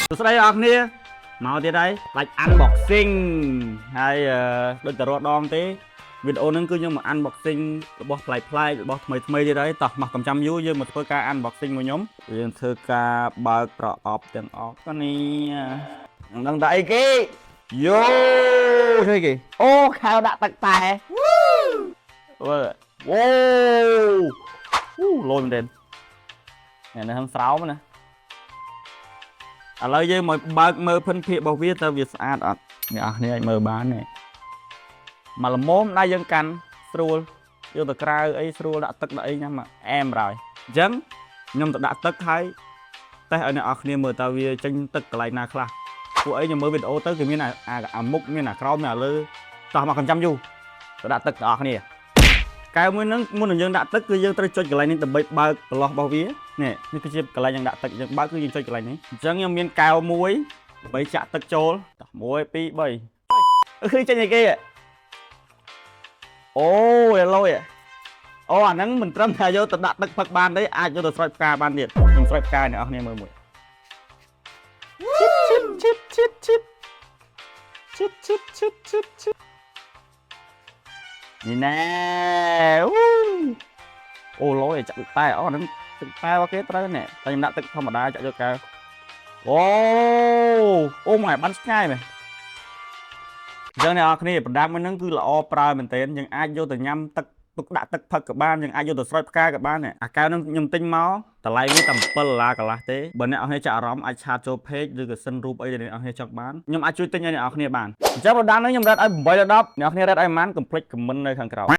សួស្តីអ្នកនរគ្នាមកទៀតហើយឡាច់ unboxing ហើយដូចតែរាល់ដងទេវីដេអូហ្នឹងគឺខ្ញុំមក unboxing របស់ប្លែកប្លែករបស់ថ្មីថ្មីទៀតហើយតោះមកកំចាំយូរយើងមកធ្វើការ unboxing មួយខ្ញុំយើងធ្វើការបើកប្រអប់ទាំងអស់នេះមិនដឹងថាអីគេយោជួយគេអូខៅដាក់ទឹកតែវើវ៉ូអូលយមែនទេនេះហ្នឹងស្រោមណា ឥឡូវយើងមកបើកមើលភិនភាគរបស់វាតើវាស្អាតអត់អ្នកនរគ្នាអាចមើលបានទេមកល្មមដៃយើងកាន់ស្រួលយកទៅក្រៅអីស្រួលដាក់ទឹកដាក់អីញ៉ាំអែមហើយអញ្ចឹងខ្ញុំទៅដាក់ទឹកហើយតេស្តឲ្យអ្នកនរគ្នាមើលតើវាចេញទឹកកន្លែងណាខ្លះពួកអីខ្ញុំមើលវីដេអូទៅគេមានអាអាអាមុខមានអាក្រោមមានអាលើតោះមកកំចាំយូរទៅដាក់ទឹកទាំងអស់គ្នាកែវមួយហ្នឹងមុននឹងយើងដាក់ទឹកគឺយើងត្រូវចុចកន្លែងនេះដើម្បីបើកប្រឡោះរបស់វានេះនេះគឺជាកន្លែងយើងដាក់ទឹកយើងបើកគឺយើងចុចកន្លែងនេះអញ្ចឹងខ្ញុំមានកែវមួយដើម្បីចាក់ទឹកចូលតោះ1 2 3អឺឃើញចេញអីគេអូយឡយអូអាហ្នឹងមិនត្រឹមតែយកទៅដាក់ទឹកផឹកបានទេអាចយកទៅស្រោចផ្កាបានទៀតខ្ញុំស្រោចផ្កាអ្នកនរគ្នាមើលមួយឈិតឈិតឈិតឈិតឈិតឈិតឈិតឈិតឈិតឈិតនេះណែអូអូឡយចាក់ទឹកតែអូអាហ្នឹងទឹកតែរបស់គេត្រូវនេះតែខ្ញុំដាក់ទឹកធម្មតាចាក់យកកែវអូអូម៉ែបានឆ្ងាយមែនអញ្ចឹងអ្នកនរគ្នាប្រដាប់មួយហ្នឹងគឺល្អប្រើមែនទែនយើងអាចយកទៅញ៉ាំទឹកទុកដាក់ទឹកផឹកក៏បានយើងអាចយកទៅស្រោចផ្កាក៏បានដែរអាកែវហ្នឹងខ្ញុំទិញមកតម្លៃវាតែ7ដុល្លារកន្លះទេបើអ្នកនរគ្នាចាប់អារម្មណ៍អាច chat ចូល page ឬក៏ send រូបអីដែលអ្នកនរគ្នាចង់បានខ្ញុំអាចជួយទិញឲ្យអ្នកនរគ្នាបានអញ្ចឹងប្រដាប់ហ្នឹងខ្ញុំ rate ឲ្យ8ដល់10អ្នកនរគ្នា rate ឲ្យប៉ុន្មានកុំភ្លេច comment នៅខាងក្រោម។